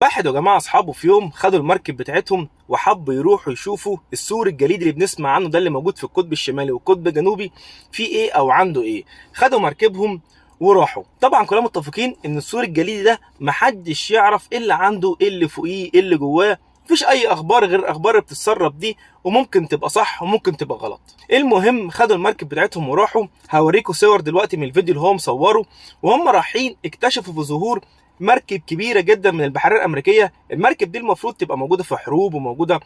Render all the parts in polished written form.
واحد يا جماعة اصحابه في يوم خدوا المركب بتاعتهم وحبوا يروحوا يشوفوا السور الجليدي اللي بنسمع عنه ده اللي موجود في القطب الشمالي والقطب الجنوبي فيه ايه او عنده ايه. خدوا مركبهم وراحوا. طبعا كلنا متفقين ان السور الجليدي ده محدش يعرف ايه اللي عنده، ايه اللي فوقيه، ايه اللي جواه. مفيش اي اخبار غير الاخبار اللي بتتسرب دي، وممكن تبقى صح وممكن تبقى غلط. المهم خدوا المركب بتاعتهم وراحوا. هوريكم صور دلوقتي من الفيديو اللي هو مصوره. وهم رايحين اكتشفوا بظهور مركب كبيرة جدا من البحرية الامريكية. المركب دي المفروض تبقى موجودة في حروب وموجودة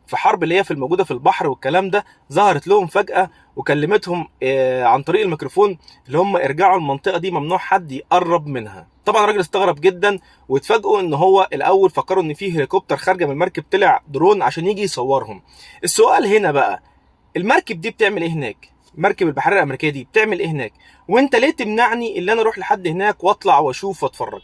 في حرب اللي هي في الموجودة في البحر والكلام ده. ظهرت لهم فجاة وكلمتهم عن طريق الميكروفون اللي هم ارجعوا المنطقة دي، ممنوع حد يقرب منها. طبعا الراجل استغرب جدا، واتفاجئوا ان هو الاول فكروا ان في هليكوبتر خارجه من المركب، طلع درون عشان يجي يصورهم. السؤال هنا بقى، المركب دي بتعمل ايه هناك؟ مركب البحرية الامريكية دي بتعمل ايه هناك؟ وانت ليه تمنعني اللي انا اروح لحد هناك واطلع واشوف واتفرج؟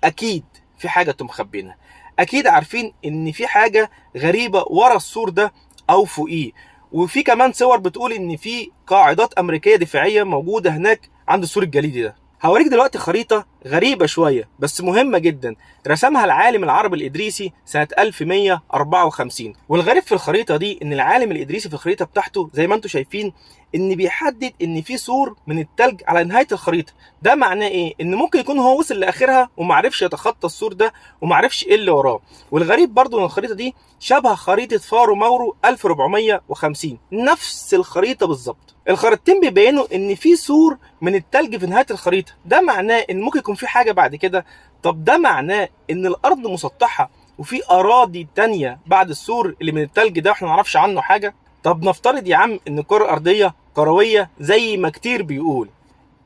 اكيد في حاجة انتم مخبينها، اكيد عارفين ان في حاجة غريبة ورا السور ده او فوقيه. وفي كمان صور بتقول ان في قاعدات امريكية دفاعية موجودة هناك عند السور الجليدي ده. هوريك دلوقتي خريطة غريبة شوية بس مهمة جدا، رسمها العالم العربي الادريسي سنة 1154. والغريب في الخريطة دي ان العالم الادريسي في الخريطة بتاعته زي ما انتم شايفين ان بيحدد ان في سور من التلج على نهاية الخريطة. ده معناه ايه؟ ان ممكن يكون هو وصل لاخرها ومعرفش يتخطى السور ده ومعرفش ايه اللي وراه. والغريب برضو ان الخريطة دي شبه خريطة فارو ماورو 1450، نفس الخريطة بالظبط. الخريطتين بيبينوا ان في سور من التلج في نهاية الخريطة. ده معناه ان ممكن يكون في حاجة بعد كده. طب ده معناه ان الارض مسطحة وفي اراضي تانية بعد السور اللي من التلج ده واحنا ما نعرفش عنه حاجة. طب نفترض يا عم ان الكره الارضية كروية زي ما كتير بيقول،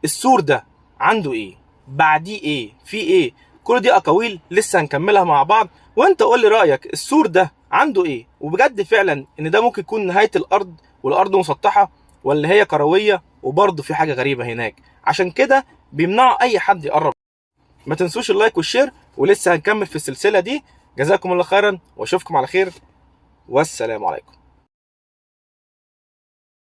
السور ده عنده ايه؟ بعديه ايه؟ في ايه؟ كل دي اقاويل لسه هنكملها مع بعض، وانت قول لي رايك السور ده عنده ايه؟ وبجد فعلا ان ده ممكن يكون نهاية الارض والارض مسطحة ولا هي كروية وبرضه في حاجة غريبة هناك، عشان كده بيمنعوا اي حد يقرب. ما تنسوش ال like وال share، ولسه هنكمل في السلسلة دي. جزاكم الله خيرا واشوفكم على خير، والسلام عليكم.